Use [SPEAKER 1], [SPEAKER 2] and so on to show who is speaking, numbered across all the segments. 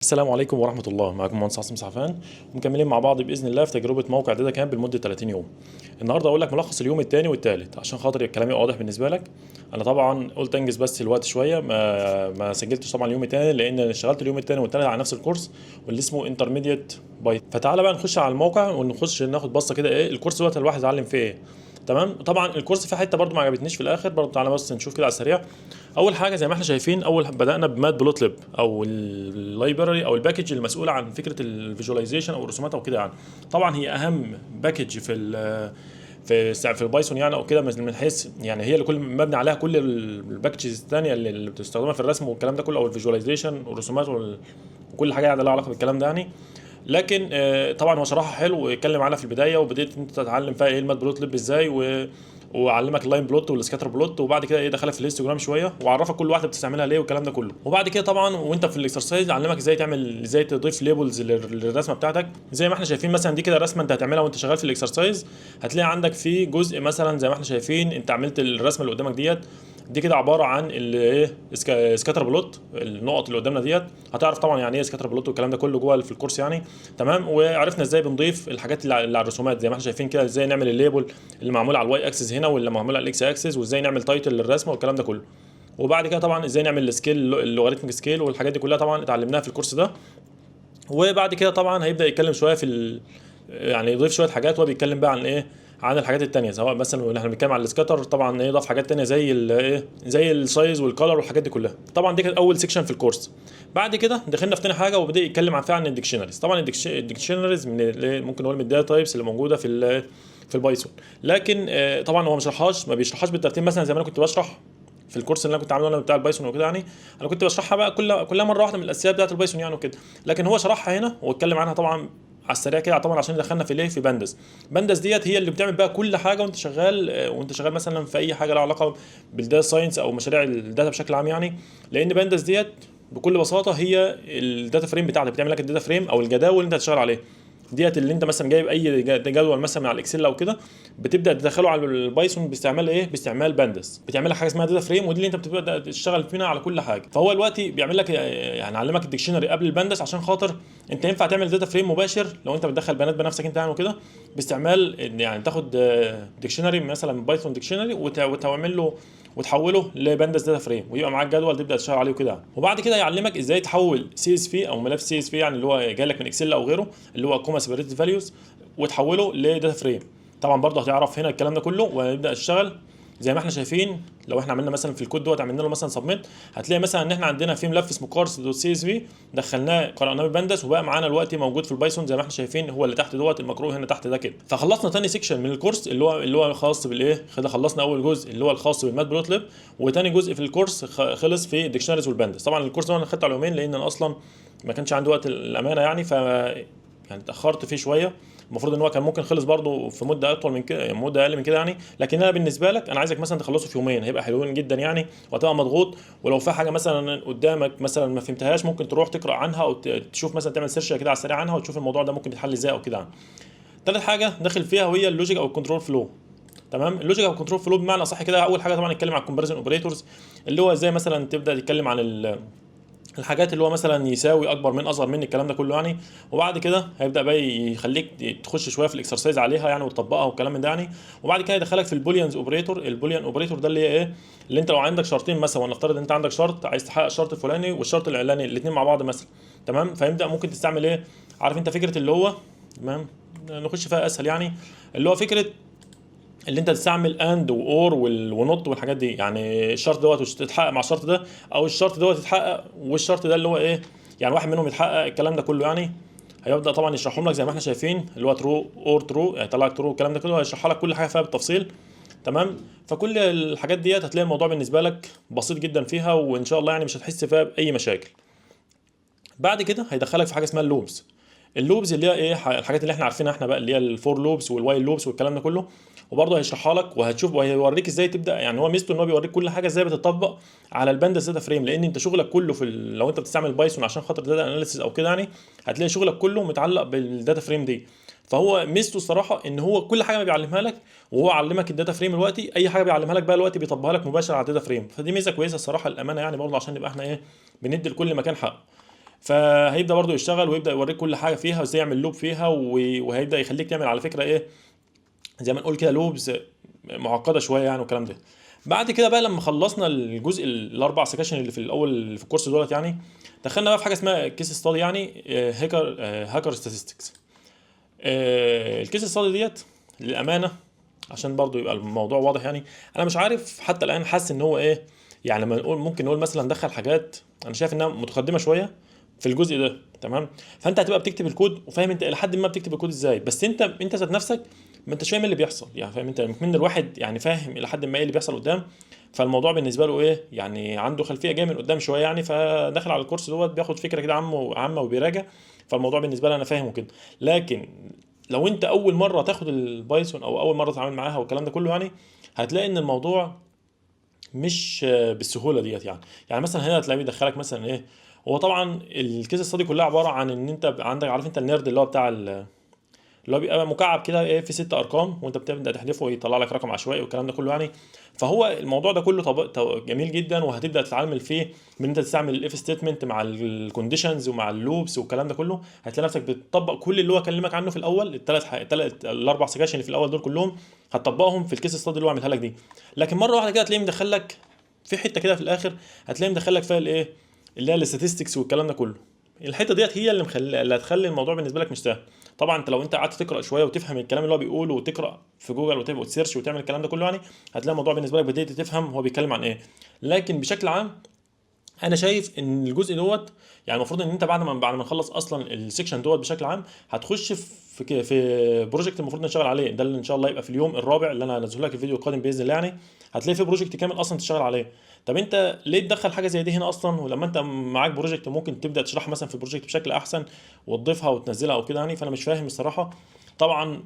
[SPEAKER 1] السلام عليكم ورحمة الله. معكم مهندس عاصم سعفان، ومكملين مع بعض بإذن الله في تجربة موقع DataCamp لمدة 30 يوم. النهاردة أقول لك ملخص اليوم الثاني والثالث عشان خاطر الكلام يبقى واضح بالنسبة لك. أنا طبعا قلت أنجز بس الوقت شوية، ما سجلتش طبعا اليوم الثاني لأن اشتغلت اليوم الثاني والثالث على نفس الكورس واللي اسمه intermediate Python. فتعالى بقى نخش على الموقع ونخش ناخد بصة كده إيه الكورس دوت الواحد اتعلم فيه إيه. تمام. طبعا الكورس في حتة برضو ما عجبتنيش في الاخر، برضو تعالى بس نشوف كده على السريع. اول حاجة زي ما احنا شايفين، اول بدانا ب matplotlib او ال library او ال package المسؤولة عن فكرة ال visualization او الرسومات او كده يعني. طبعا هي اهم package في ال Python يعني او كده، من حيث يعني هي اللي كل مبني عليها كل ال packages الثانية اللي بتستخدمها في الرسم والكلام ده كله، او ال visualization والرسومات وكل حاجة يعني لها علاقة بالكلام ده يعني. لكن طبعا هو شرحها حلو واتكلم عنها في البدايه، وبديت انت تتعلم فيها ايه ال matplotlib ازاي، وعلمك ال line plot وال scatter plot، وبعد كده ايه دخلك في ال histogram شوية وعرفك كل واحدة بتستعملها ليه والكلام ده كله. وبعد كده طبعا وانت في ال exercise علمك ازاي تعمل، ازاي تضيف labels للرسمه بتاعتك. زي ما احنا شايفين مثلا دي كده رسمه انت هتعملها وانت شغال في ال exercise. هتلاقي عندك في جزء مثلا زي ما احنا شايفين انت عملت الرسمة اللي قدامك ديت، دي كده عبارة عن الايه scatter plot، النقط اللي قدامنا ديت. هتعرف طبعا يعني ايه scatter plot والكلام ده كله جوه في الكورس يعني. تمام. وعرفنا ازاي بنضيف الحاجات اللي على الرسومات زي ما احنا شايفين كده، ازاي نعمل ال label اللي معمول على ال Y axis هنا واللي معمول على ال X axis، وازاي نعمل title للرسمه والكلام ده كله. وبعد كده طبعا ازاي نعمل ال scale، ال logarithmic scale والحاجات دي كلها طبعا اتعلمناها في الكورس ده. وبعد كده طبعا هيبدا يتكلم شوية يعني يضيف شوية حاجات، وهو بيتكلم بقى عن ايه، عن الحاجات التانية، سواء مثلا احنا بنتكلم على ال scatter، طبعا ايه ضاف حاجات تانية زي الايه، زي ال size وال color والحاجات دي كلها. طبعا دي كانت اول section في الكورس. بعد كده دخلنا في تاني حاجة وبدا يتكلم عن فيها عن ال dictionaries. طبعا ال dictionaries من ممكن نقول من ال data types اللي موجودة في ال Python، لكن طبعا هو ما شرحهاش، ما بيشرحهاش بالترتيب مثلا زي ما انا كنت بشرح في الكورس اللي انا كنت عامله انا بتاع ال Python وكده يعني. انا كنت بشرحها بقى كلها مرة واحدة من الاساسيات بتاعت ال Python يعني وكده، لكن هو شرحها هنا واتكلم عنها طبعا على السريع كده طبعا عشان دخلنا في الايه، في pandas. pandas ديت هي اللي بتعمل بقى كل حاجة وانت شغال مثلا في اي حاجة لها علاقة بال data science او مشاريع ال data بشكل عام يعني، لان pandas ديت بكل بساطة هي ال data frame بتاعتك، بتعمل لك ال data frame او الجداول اللي انت هتشتغل عليها ديت. اللي انت مثلا جايب اي جدول مثلا من على ال Excel او كده، بتبدا تدخله على ال Python باستعمال ايه؟ باستعمال pandas. بتعمل لك حاجة اسمها data frame، ودي اللي انت بتبدا تشتغل فيها على كل حاجه. فهو دلوقتي بيعمل لك يعني علمك ال dictionary قبل ال pandas عشان خاطر انت ينفع تعمل data frame مباشر لو انت بتدخل بيانات بنفسك انت يعني وكده، باستعمال يعني تاخد dictionary مثلا Python dictionary وتعمل له وتحوله ل pandas data frame، ويبقى معاك جدول تبدا تشتغل عليه وكده. وبعد كده يعلمك ازاي تحول CSV او ملف CSV يعني اللي هو جاي لك من Excel او غيره، اللي هو comma separated values، وتحوله ل data frame. طبعا برضه هتعرف هنا الكلام ده كله ونبدا نشتغل. زي ما احنا شايفين لو احنا عملنا مثلا في الكود دوت عملنا له مثلا submit، هتلاقي مثلا ان احنا عندنا في ملف اسمه cars.csv دخلناه قراناه ب pandas وبقى معانا دلوقتي موجود في ال Python زي ما احنا شايفين، هو اللي تحت دوت المقروء هنا تحت ده كده. فخلصنا تاني section من الكورس اللي هو خاص بالايه كده. خلصنا اول جزء اللي هو الخاص بال matplotlib، وتاني جزء في الكورس خلص في ال dictionaries وال pandas. طبعا الكورس ده انا خدته على يومين لان انا اصلا ما كانش عندي وقت الامانة يعني، ف يعني اتاخرت فيه شويه. المفروض ان هو كان ممكن خلص برضه في مده اطول من كده، مده اقل من كده يعني، لكن انا بالنسبة لك انا عايزك مثلا تخلصه في يومين، هيبقى حلوين جدا يعني، وهتبقى مضغوط. ولو في حاجة مثلا قدامك مثلا ما فهمتهاش ممكن تروح تقرا عنها او تشوف مثلا تعمل search كده على السريع عنها وتشوف الموضوع ده ممكن يتحل ازاي او كده يعني. تالت حاجة داخل فيها وهي ال logic او ال control flow. تمام. ال logic او ال control flow بمعنى صح كده، اول حاجة طبعا نتكلم عن ال comparison operators، اللي هو ازاي مثلا تبدا تتكلم عن الحاجات اللي هو مثلا يساوي، اكبر من، اصغر من، الكلام ده كله يعني. وبعد كده هيبدا بقى يخليك تخش شوية في ال exercise عليها يعني وتطبقها والكلام من ده يعني. وبعد كده يدخلك في ال booleans operator. ال boolean operator ده اللي هي ايه؟ اللي انت لو عندك شرطين مثلا، ونفترض ان انت عندك شرط عايز تحقق الشرط الفلاني والشرط العلاني الاثنين مع بعض مثلا، تمام. فيبدا ممكن تستعمل ايه؟ عارف انت فكرة اللي هو، تمام، نخش فيها اسهل يعني، اللي هو فكرة اللي انت تستعمل and و or و not والحاجات دي يعني. الشرط دوت تتحقق مع الشرط ده، او الشرط دوت يتحقق والشرط ده اللي هو ايه يعني واحد منهم يتحقق، الكلام ده كله يعني. هيبدا طبعا يشرحهم لك زي ما احنا شايفين، اللي هو true or true هيطلع لك true الكلام ده كله، هيشرح لك كل حاجة فيها بالتفصيل. تمام. فكل الحاجات ديت هتلاقي الموضوع بالنسبة لك بسيط جدا فيها، وان شاء الله يعني مش هتحس فيها باي مشاكل. بعد كده هيدخلك في حاجة اسمها ال loops. ال loops اللي هي ايه؟ الحاجات اللي احنا عارفينها احنا بقى، اللي هي ال for loops وال while loops والكلام ده كله. وبرضه هيشرحها لك وهتشوف وهيوريك ازاي تبدا يعني. هو ميزته ان هو بيوريك كل حاجة ازاي بتطبق على ال pandas data frame، لان انت شغلك كله لو انت بتستعمل Python عشان خاطر data analysis او كده يعني، هتلاقي شغلك كله متعلق بال data frame دي. فهو ميزته الصراحة ان هو كل حاجة ما بيعلمها لك، وهو علمك ال data frame دلوقتي، اي حاجة بيعلمها لك بقى دلوقتي بيطبقها لك مباشرة على ال data frame. فدي ميزة كويسة الصراحة الامانة يعني، برضه عشان نبقى احنا ايه، بندي لكل مكان حقه. فهيبدا برضو يشتغل ويبدا يوريك كل حاجة فيها وازاي يعمل loop فيها، وهيبدا يخليك تعمل على فكرة ايه زي ما نقول كده loops معقدة شوية يعني والكلام ده. بعد كده بقى لما خلصنا الجزء الاربع سكاشن اللي في الاول اللي في الكورس دولت يعني، دخلنا بقى في حاجة اسمها case study يعني hacker statistics. ال case study ديت للامانة عشان برضو يبقى الموضوع واضح يعني، انا مش عارف حتى الان، حاسس ان هو ايه يعني، لما نقول ممكن نقول مثلا دخل حاجات انا شايف انها متقدمة شوية في الجزء ده، تمام. فانت هتبقى بتكتب الكود وفاهم انت الى حد ما بتكتب الكود ازاي، بس انت ذات نفسك ما انتش فاهم اللي بيحصل يعني، فاهم انت من الواحد يعني فاهم الى حد ما ايه اللي بيحصل قدام، فالموضوع بالنسبة له ايه يعني عنده خلفية جاية من قدام شوية يعني، فداخل على الكورس دوت بياخد فكرة كده عامة وبيراجع، فالموضوع بالنسبة له انا فاهمه كده. لكن لو انت اول مرة تاخد ال Python او اول مرة تتعامل معاها والكلام ده كله يعني، هتلاقي ان الموضوع مش بالسهولة ديت يعني. يعني مثلا هنا هتلاقيه بيدخلك مثلا ايه، هو طبعا ال case study كلها عبارة عن ان انت عندك عارف انت ال nerd اللي هو بتاع اللي هو بيبقى مكعب كده ايه في 6 ارقام، وانت بتبدا تحذفه ويطلع لك رقم عشوائي والكلام ده كله يعني. فهو الموضوع ده كله طب جميل جدا، وهتبدا تتعامل فيه بان انت تستعمل ال if statement مع ال conditions ومع ال loops والكلام ده كله. هتلاقي نفسك بتطبق كل اللي هو كلمك عنه في الاول، الثلاث الاربع سكاشن اللي في الاول دول كلهم هتطبقهم في ال case study اللي هو عاملها لك دي. لكن مرة واحدة كده هتلاقيه مدخل لك في حتة كده في الاخر، هتلاقيه مدخل لك فيها الايه اللي هي ال statistics والكلام ده كله. الحتة ديت هي اللي هتخلي الموضوع بالنسبة لك مش سهل. طبعا انت لو انت قعدت تقرا شوية وتفهم الكلام اللي هو بيقوله وتقرا في جوجل وت search وتعمل الكلام ده كله يعني، هتلاقي الموضوع بالنسبة لك بدأت تفهم هو بيتكلم عن ايه. لكن بشكل عام انا شايف ان الجزء دوت يعني المفروض ان انت بعد ما نخلص اصلا ال section دوت بشكل عام هتخش في project المفروض نشتغل عليه، ده اللي ان شاء الله يبقى في اليوم الرابع اللي انا هنزله لك الفيديو القادم باذن الله يعني. هتلاقي في project كامل اصلا تشتغل عليه. طب انت ليه تدخل حاجة زي دي هنا اصلا، ولما انت معاك project ممكن تبدا تشرحها مثلا في ال project بشكل احسن وتضيفها وتنزلها او كده يعني. فانا مش فاهم الصراحة. طبعا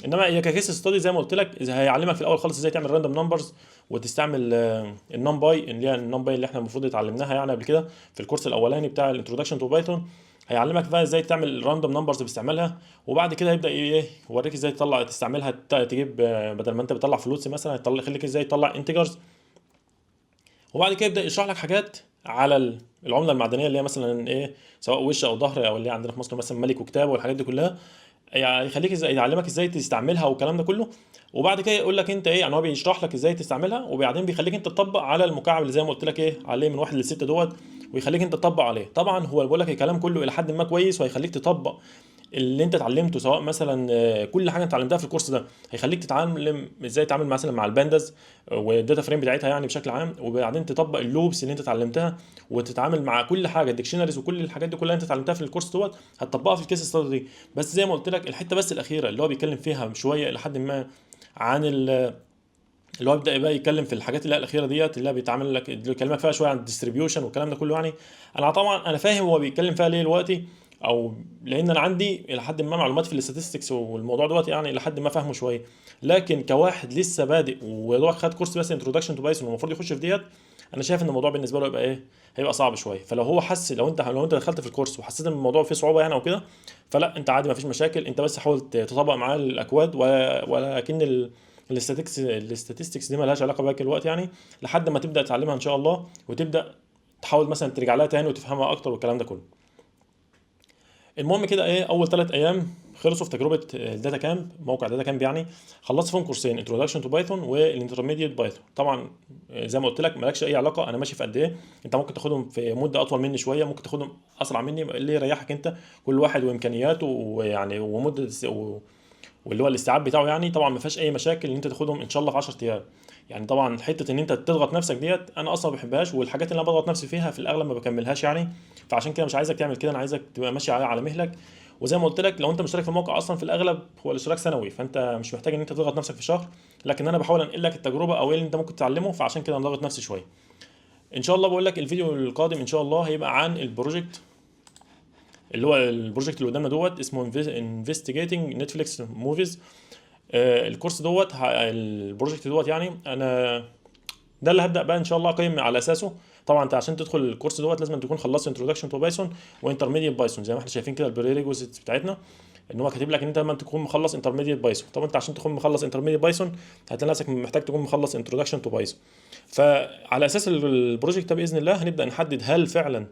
[SPEAKER 1] انما هي ك case study زي ما قلت لك، اذا هيعلمك في الاول خالص ازاي تعمل random numbers وتستعمل ال NumPy اللي هي ال NumPy اللي احنا المفروض اتعلمناها يعني قبل كده في الكورس الاولاني بتاع ال introduction to Python. هيعلمك بقى ازاي تعمل random numbers باستعمالها، وبعد كده هيبدا ايه يوريك ازاي تطلع تستعملها تجيب بدل ما انت بتطلع floats مثلا هيطلع يخليك ازاي تطلع integers. وبعد كده يبدا يشرح لك حاجات على العملة المعدنية اللي هي مثلا ايه، سواء وش او ظهر، او اللي عندنا في مصر مثلا ملك وكتاب والحاجات دي كلها، يعني يخليك ازاي يعلمك ازاي تستعملها والكلام ده كله. وبعد كده يقول لك انت ايه يعني، هو بيشرح لك ازاي تستعملها وبعدين بيخليك انت تطبق على المكعب اللي زي ما قلت لك ايه عليه من 1 ل 6 دوت، ويخليك انت تطبق عليه. طبعا هو بيقول لك الكلام كله الى حد ما كويس، وهيخليك تطبق اللي انت اتعلمته، سواء مثلا كل حاجة انت اتعلمتها في الكورس ده هيخليك تتعلم ازاي تتعامل مثلا مع ال pandas وال data frame بتاعتها يعني بشكل عام، وبعدين تطبق ال loops اللي انت اتعلمتها وتتعامل مع كل حاجة ال dictionaries وكل الحاجات دي كلها انت اتعلمتها في الكورس دوت هتطبقها في ال case study دي. بس زي ما قلت لك الحتة بس الاخيرة اللي هو بيتكلم فيها شوية الى حد ما عن اللي هو بيبدا بقى يتكلم في الحاجات اللي هي الاخيرة ديت اللي هي بيتعامل لك اللي بيكلمك فيها شوية عن ال distribution والكلام ده كله يعني. انا طبعا انا فاهم هو بيتكلم فيها ليه دلوقتي، او لان انا عندي الى حد ما معلومات في ال statistics والموضوع دوت يعني الى حد ما فاهمه شويه. لكن كواحد لسه بادئ ويا خد كورس بس introduction to Python والمفروض يخش في ديت، انا شايف ان الموضوع بالنسبة له يبقى ايه، هيبقى صعب شويه. فلو هو حس لو انت دخلت في الكورس وحسيت ان الموضوع فيه صعوبة يعني او كده، فلا انت عادي ما فيش مشاكل، انت بس حاول تطبق معاه الاكواد ولكن ال statistics دي مالهاش علاقة بيك الوقت يعني، لحد ما تبدا تتعلمها ان شاء الله وتبدا تحاول مثلا ترجع لها تاني وتفهمها اكتر والكلام ده كله. المهم كده ايه، اول 3 ايام خلصوا في تجربه ال DataCamp، موقع DataCamp يعني. خلصت فيهم كورسين introduction to Python وال intermediate Python. طبعا زي ما قلت لك مالكش اي علاقة انا ماشي في قد ايه، انت ممكن تاخدهم في مده اطول مني شويه، ممكن تاخدهم اسرع مني، اللي يريحك انت، كل واحد وامكانياته ويعني ومده واللي هو الاستيعاب بتاعه يعني. طبعا ما فيهاش اي مشاكل ان انت تاخدهم ان شاء الله في 10 ايام يعني. طبعا حتة ان انت تضغط نفسك ديت انا اصلا ما بحبهاش، والحاجات اللي انا بضغط نفسي فيها في الاغلب ما بكملهاش يعني، فعشان كده مش عايزك تعمل كده، انا عايزك تبقى ماشي على مهلك. وزي ما قلت لك لو انت مشترك في الموقع اصلا في الاغلب هو الاشتراك سنوي، فانت مش محتاج ان انت تضغط نفسك في شهر، لكن انا بحاول انقل لك التجربة او ايه اللي انت ممكن تتعلمه، فعشان كده انا ضاغط نفسي شوية. ان شاء الله بقول لك الفيديو القادم ان شاء الله هيبقى عن ال project اللي هو ال project اللي قدامنا دوت اسمه investigating Netflix movies. الكورس دوت ال project دوت يعني انا ده اللي هبدا بقى ان شاء الله اقيم على اساسه. طبعا انت عشان تدخل الكورس دوت لازم تكون خلصت introduction to Python و intermediate Python، زي ما احنا شايفين كده ال prerequisites بتاعتنا ان هو كاتب لك ان انت لما تكون مخلص intermediate Python. طب انت عشان تكون مخلص intermediate Python هتلاقي نفسك محتاج تكون مخلص introduction to Python. فعلى اساس ال project ده باذن الله هنبدا نحدد هل فعلا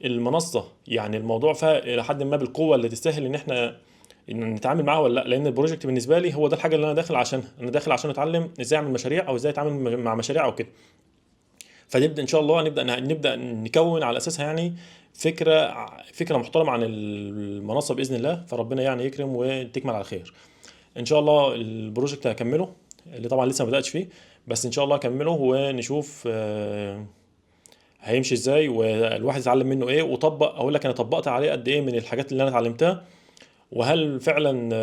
[SPEAKER 1] المنصة يعني الموضوع فيها الى حد ما بالقوة اللي تستاهل ان احنا ان نتعامل معاها ولا لا، لان ال project بالنسبة لي هو ده الحاجة اللي انا داخل عشانها. انا داخل عشان اتعلم ازاي اعمل مشاريع او ازاي اتعامل مع مشاريع او كده. فنبدا ان شاء الله نبدا نكون على اساسها يعني فكرة محترمه عن المنصة باذن الله. فربنا يعني يكرم وتكمل على خير ان شاء الله. ال project هكمله، اللي طبعا لسه ما بداتش فيه، بس ان شاء الله هكمله ونشوف هيمشي ازاي والواحد يتعلم منه ايه، وطبق اقول لك انا طبقت عليه قد ايه من الحاجات اللي انا اتعلمتها، وهل فعلا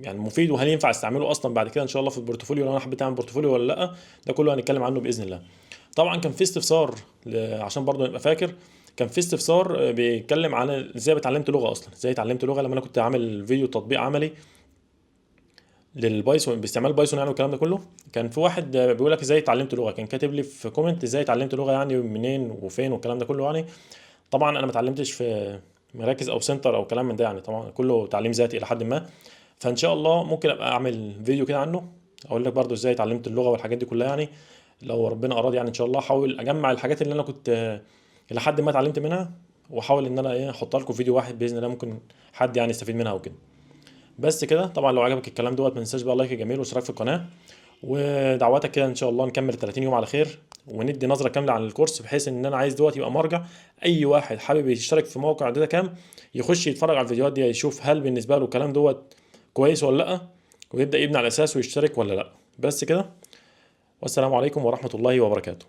[SPEAKER 1] يعني مفيد، وهل ينفع استعمله اصلا بعد كده ان شاء الله في ال portfolio لو انا حبيت اعمل portfolio ولا لا. ده كله هنتكلم عنه باذن الله. طبعا كان في استفسار عشان برضه نبقى فاكر، كان في استفسار بيتكلم عن ازاي اتعلمت لغة اصلا، ازاي اتعلمت لغة لما انا كنت عامل فيديو تطبيق عملي لل Python باستعمال Python يعني والكلام ده كله. كان في واحد بيقول لك ازاي اتعلمت لغة، كان كاتب لي في comment ازاي اتعلمت لغة يعني منين وفين والكلام ده كله يعني. طبعا انا ما اتعلمتش في مراكز او center او كلام من ده يعني، طبعا كله تعليم ذاتي الى حد ما. فان شاء الله ممكن ابقى اعمل فيديو كده عنه، اقول لك برضو ازاي اتعلمت اللغة والحاجات دي كلها يعني، لو ربنا اراد يعني ان شاء الله. احاول اجمع الحاجات اللي انا كنت الى حد ما اتعلمت منها، واحاول ان انا ايه احطها لكم في فيديو واحد باذن الله، ممكن حد يعني يستفيد منها وكده. بس كده. طبعا لو عجبك الكلام دوت ما تنساش بقى like جميل واشتراك في القناة، ودعواتك كده ان شاء الله نكمل 30 يوم على خير، وندي نظره كاملة عن الكورس، بحيث ان انا عايز دوت يبقى مرجع اي واحد حابب يشترك في موقع DataCamp يخش يتفرج على الفيديوهات دي، يشوف هل بالنسبة له الكلام دوت كويس ولا لا، ويبدا يبني على اساسه ويشترك ولا لا. بس كده، والسلام عليكم ورحمة الله وبركاته.